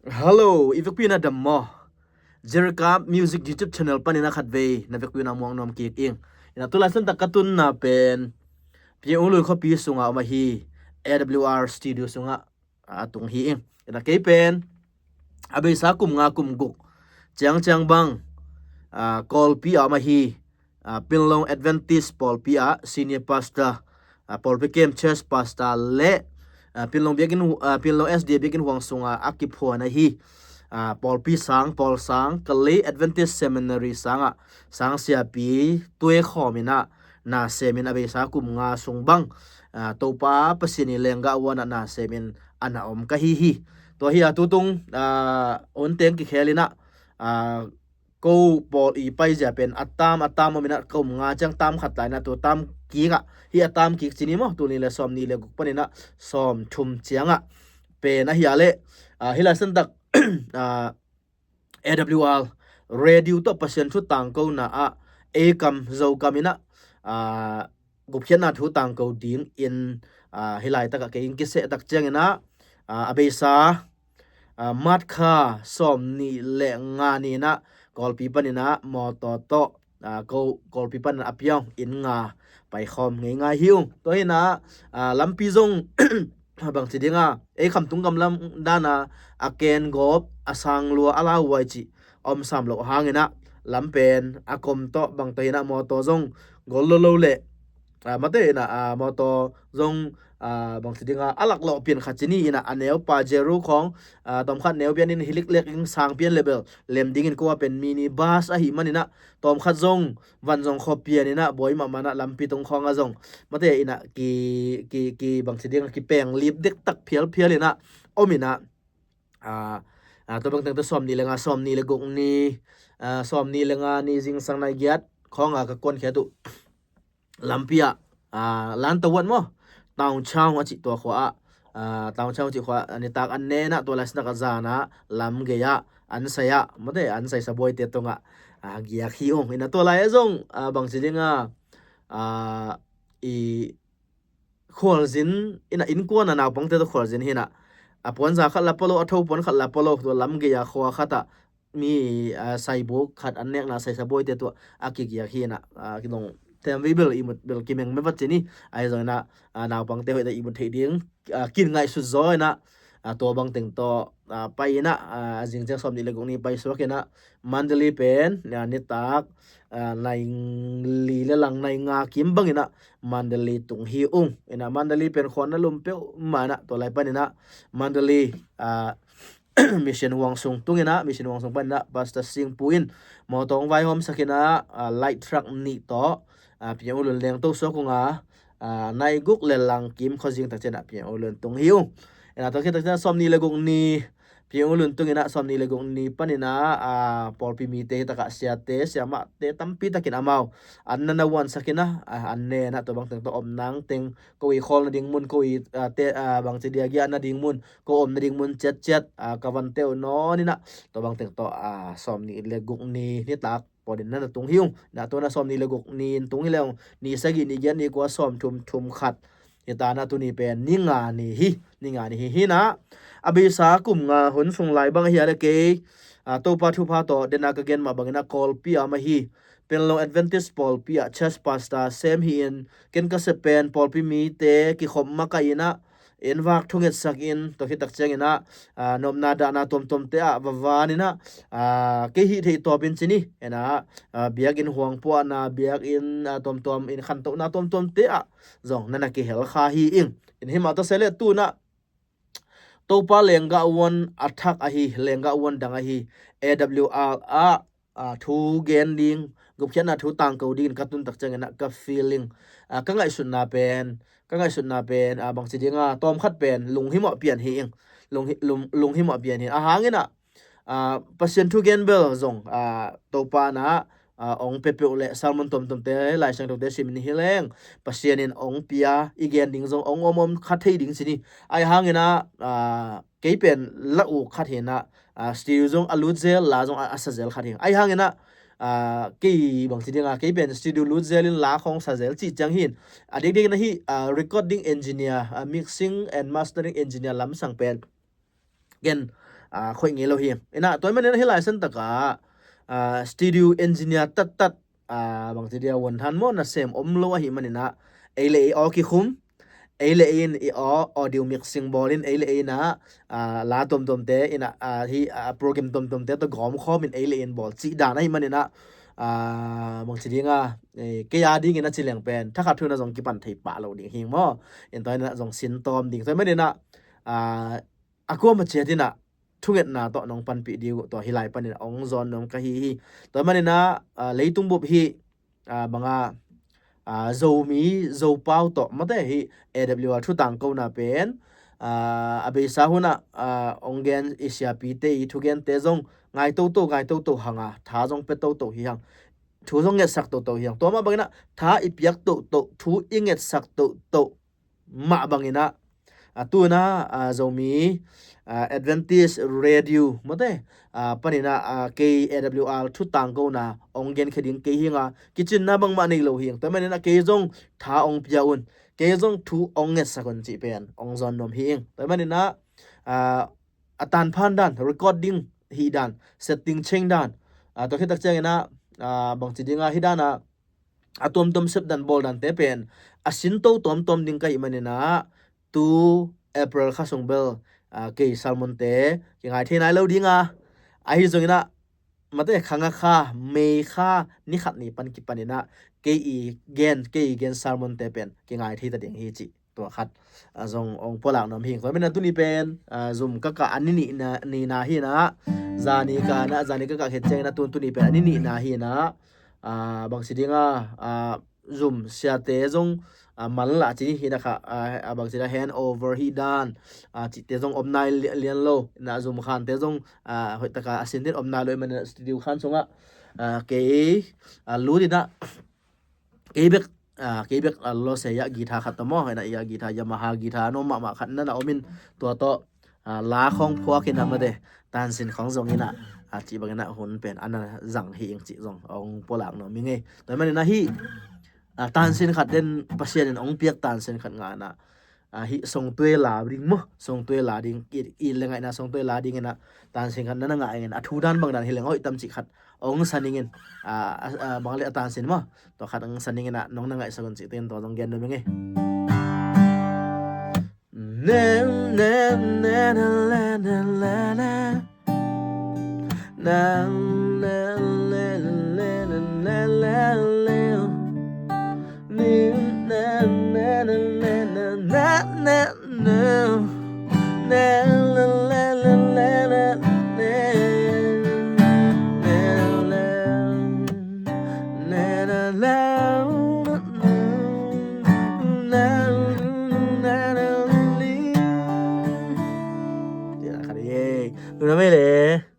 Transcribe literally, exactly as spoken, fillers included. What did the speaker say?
Hello, i vekpi na dam maw? Jerica Music YouTube channel panin a khatvei na vekpi na muang nuam kik ing. Ina tulai santak ka tunna pen Piang Ulun khuapi sunga om ahi, A W R studio sunga a tung hi ing. Ina kei pen a beisa kum nga kum guk ciangciang bang, a, Kawlpi a om ahi, a, Pinlong Adventist Pawlpi ah senior pastor, a, pawlpi kem church pastor le, a, Pinlong biakinn, a, Pinlong S D A biakinn huang sunga a kiphuan ahi, a, pawlpi sang, pawl sang, Kalay Adventist Seminary sangah sang siapi tuai khawm inah na semin a beisa kum nga sung bang, a, Topa Pasian i lenggah uanah na semin a na om ka hi hi. Tua hi a tutung, a, hun teng kikhel inah, a, ko pawl i paizia pen a tam a tam om inah ka um nga ciang tam khat lai inah tua tam kikah hi a tam kik cini maw, tul nih le sawm nih le guk paninah sawm thum ciangah pen ahi a leh, a, hi lai santak, a, A W R radio tawh Pasian thu tangkona ah ei kam Zo kam inah, a, gupkhiatna thu tangko ding in, a, hi laitakah kei in kiseh tak cianginah, a, a beisa, a, March kha sawm nih le nga ni inah Kawlpi paninah mawtaw tawh, a, ko Kawlpi paninah a piang in nga paikhawm ngei ngai hi ung. Tua hinah, a, lampi zong bangci dinga ei khamtung gamlam dana a ken gawp a sang lua a lauhuai cih om sam loh hanginah lampen a kom tawh bangtawh hinah mawtaw zong gol lo lo leh, a, mate inah, a, mawtaw zong, a, bangci dinga a laklawh pian khat cini inah a neu Pajero khawng, a, tawmkhat neu pianin hilik lekin sang pian lebel lem dingin ko a pen minibus ahi maninah tawmkhat zong van zong khaw pianinah bawi mahmah inah lampi tung khawngah zong mate inah ki, ki, ki bangci dinga kipeng lip dektak phialphial inah om inah, a, a, tua bangteng tua sawm nih le nga, sawm nih le guk ni, a, sawm nih le nga ni zingsang nai giat khawnga ka kuankhiat uh lampi ah, a, lan tawuat maw? Town Chau a cih tua khua ah, a, Town Chau a cih khua ah nitak an ne inah tua lai santak a zana lam gei ah an sai ah mate an sai sabuaite tungah, a, giak hi ung. Inah tua lai ah zong, a, bangci dinga, a, i khualzin inah innkuan a naupangte tawh khualzin hinah a puanza khat la palo, a tho puan khat la palo, tua lam gei a khua khatah mi, a, saibuk khat an nekna sai sabuaite tuah a kigiak hinah, a, kidong tem vei bel i mut bel kimeng mevat cini ahi zong inah, a, naupangte hoih ta i mut theih ding, a, kin ngaihsut zaw inah, a, tua bangteng tawh, a, pai inah, a, a zingciang sawm nih le guk ni paisuak inah Mandalay pen, a, nitak, a, nai li le lang nai nga kim bang inah Mandalay tung hi ung. Inah Mandalay pen khuan na lum peuhmah inah tua lai pan inah Mandalay, a, mission huang sung tung inah mission huang sung pan inah Pastor Singpu in mawtaw hong vaihawmsak inah, a, light truck nih tawh, a, Piang Ulun lengto suak unga, a, nai guk le lang kim khuazing tak cianah Piang Ulun tung hi ung. Inah tua khit tak cianah sawm nih le guk ni Piang Ulun tung inah sawm nih le guk ni pan inah, a, pawlpi mite hi takah siate siamahte tampi takin amau an na na uansak inah, a, an ne inah tua bangteng tawh om nangteng ko i khawl nading mun, ko i, a, te, a, bangci dia giah nading mun, ko om nading mun ciatciat, a, ka vante uh nawn inah tua bangteng tawh, a, sawm nih le guk ni nitak pawlin na na tung hi ung. Inah tua na sawm nih le guk ni in tung hi le ung, ni sagih ni giat ni kua sawm thum thum khat hi ta inah tuni pen ni nga ni hi, ni nga ni hi hinah a beisa kum nga hun sung lai bang ahi a le kei, a, Topa thupha tawh dena ka gen mah bangin a Kawlpi a om ahi Penlong Adventist pawlpi ah church pastor sem hi-in ken ka sep pen pawlpi mite kikhop makaih inah in vak thungetsak in tua khit tak cianginah, a, nopna dahna tuamtuamte ah va van inah, a, kei hih theih tawpin cini inah, a, biakinn huang puahna biakinn, a, tuamtuam in khantohna tuamtuamte ah zong na na kihel kha hi ing. In himah tawh sele tunah Topa lenggah uan a thak ahi, lenggah uan dang ahi A W R ah, a, thu gen ding, gupkhiatna thu tangko dingin ka tun tak cianginah ka feeling, a, ka ngaihsutna pen, ka ngaihsutna pen, a, bangci dinga tawmkhat pen lunghimawh pian hi ing, lunghi, lung, lunghimawh pian hi a hanginah, a, Pasian thu gen bel zong, a, Topa na, a, ong pepeuh le sermon tuamtuamte Lai Siangthote simin hi leng Pasian in ong pia i gen ding zong ong om om kha thei ding cini. Ahi hanginah, a, kei pen la uk khat hinah, a, studio zong a lut zel, la zong a, a sa zel khat hi. Ahi hanginah, a, kei bangci dinga kei pen studio lut zelin la khawng sa zel cih ciang hin a dikdikin ahi, a, recording engineer, a, mixing and mastering engineer lamsang pen ken, ah, khoih ngei lo hi. Inah tua ahih manin ah hih lai sangtakah, ah, studio engineer tattat, ah, bangci dia, wanthan maw, nasem om lo ahih manin ah, ei le ei aw kikhum, ei le ei in i aw, audio mixing bawl in, ei le ei in ah, ah, la tuamtuamte in ah, ah, hih, ah, program tuamtuamte tawh gawmkhawm in ei le ei in bawl cih dan ahih manin ah, ah, bangci ding a, eh, kei a dingin a ci leng pen thakhat thu in ah zong kipan thei pah lo ding hi maw. In tua in ah zong sin tawm ding. Tua ahih manin ah, ah, a kuamah ciat in ah thungetna tawh nong panpih ding uh tua hih lai panin ah hong zawn nuam ka hi hi. Tua ahih manin ah, ah, leitung bup hih, ah, bang a, ah, Zomi, Zopau tawh, mate, hih A W R thu tangkona pen, ah, a beisa hun ah, ah, hong gen i siapite i thugente zong ngai toto, ngai toto hang a, tha zong pia toto hi hang. Thu zong ngetsak toto hi hang. Tua mah bangin ah tha i piak toto, thu i ngetsak toto mah bangin ah, ah, tu in ah, ah, Zomi, ah, Adventist Radio, mate, ah, panin ah, ah, kei A W R thu tangkona hong genkhia ding kei hi ing a, kicinna bangmah nei lo hi ing. Tua ahih manin ah kei zong tha hong pia un, kei zong thu hong ngetsak un cih pen hong zawn nuam hi ing. Tua ahih manin ah, ah, a tanphan dan, recording hih dan, setting change dan, ah, tua khit tak ciangin ah, ah, bangci ding a, hih dan a, a tuamtuam sep dan, bawl dante pen a sinto tuamtuam ding ka hih manin ah, tu April kha sung bel, ah, kei sermonte kingai thei nai lo ding a, ahi zongin ah, mate, kha nga kha, May kha ni khat ni pan kipan in ah, kei i gen, kei i gen sermonte pen kingai thei ta ding hi cih tua khat, ah, zong hong pulak nuam hi ing. Tua ahih manin ah tuni pen, ah, zum ka kah a ni nihna, nihna hi in ah, zani ka kah in ah, zani ka kah khit ciangin ah tun tuni pen a ni nihna hi in ah, ah, bangci ding a, ah, zum siate zong, ah, manlah ci hi in ah kha, ah, ah, bangci ding a, hand over hi dan, ah, cihte zong om nai li-, lian lo in ah, zum khante zong, ah, hoih tak a a sin ding om nai lo ahih manin ah studio khan sungah, ah, kei, ah, lut in ah, kei bek, ah, kei bek, ah, lawsia, ah, guitar khat tawh maw, ah, guitar, Yamaha guitar nuam mahmah khat na na om in, tua tawh, ah, la khawng phuak in ah, mate, tansin khawng zong in ah, ah, cih bangin ah hun pen a na zang hi ing cih zong hong pulak nuam ing ei. Tua ahih manin ah hih, ah, tansin khat den, Pasian in hong piak tansin khat ngah in ah, ah, hih songtuai la ding maw, songtuai la ding, i, i le ngaihna songtuai la dingin ah, tansin khat na na ngah ing in, a thu dan bang dan hi leng hoih tam cih khat hong sa ning in, ah, ah, ah, bang le a tansin maw, tua khat hong sa ning in ah, nong na ngaihsak un cih teng tua zong gen nuam ing ei. Tua khat hi ei. Lungdam ei le.